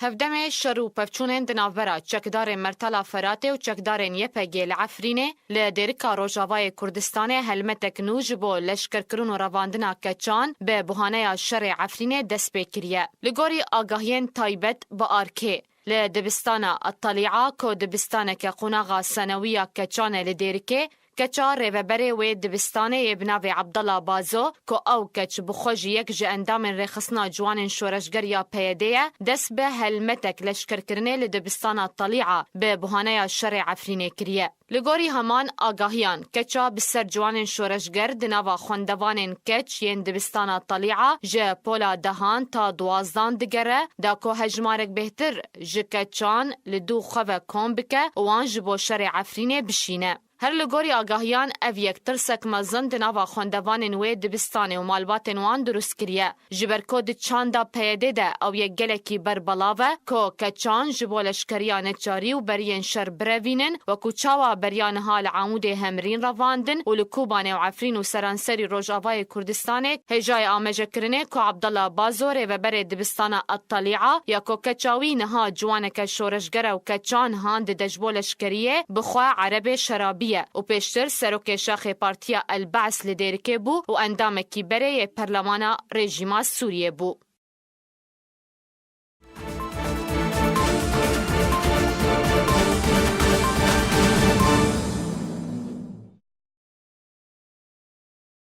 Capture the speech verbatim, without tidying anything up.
Hevdemê şer û pevçûnên di navbera çekdarên Mertala Feratê û çekdarên Y P G li Efrînê li Dêrika Rojavayê Kurdistanê helmetek nû ji bo leşkerkirin û revandina keçan bi buhaneya şerê Efrînê dest pê kiriye. Li gorî agahiyên taybet bi arkê, li dibistana Etalîa ku dibistaneke qonaxa senewî ya keçan e li Dêrikê, keça rêveberê wê dibistanê yê bi navê Abdallah Bazo, ku ew keç bi xwe jî yek ji endamên rêxistina ciwanên şoreşger ya P Y D ye, dest bi helmetek leşkerkirinê li dibistana Talîa bi buhaneya şerê Efrînê kiriye. Li gorî heman agahiyan, keça bi ser ciwanên şoreşger di nava xwendevanên keç yên dibistana Talîa ji pola dehan ta duwazdan digere, da ku hejmarek bêhtir ji keçan li dû xwe ve kom bike û wan ji bo şerê Efrînê bişîne. Her li gorî agahiyan, ev yek tirsek mezin di nava xwendevanên wê dibistanê û malbatên wan dirust kiriye. Ji ber ku di çanda P Y D de ew yek gelekî berbelav e, ku keçan ji bo leşkeriya neçarî û beriyên şer birevînin, wekû çawa beriya niha li Amûdê hemrîn revandin û li Kobanê û Efrîn û seranserî Rojavayê Kurdistanê hêjayê amajekirinê ku Abdallah Bazo rêveberê dibistana Etalîa ya ku keça wî niha ciwaneke şoreşger e û keçan han dide ji bo leşkeriyê, bi xwe Erebê Şerabî ye û pêştir serokê şaxê Partiya El Be's li Dêrikê bû û endamekî berê yê Perlemana Rejîma Sûriyê bû.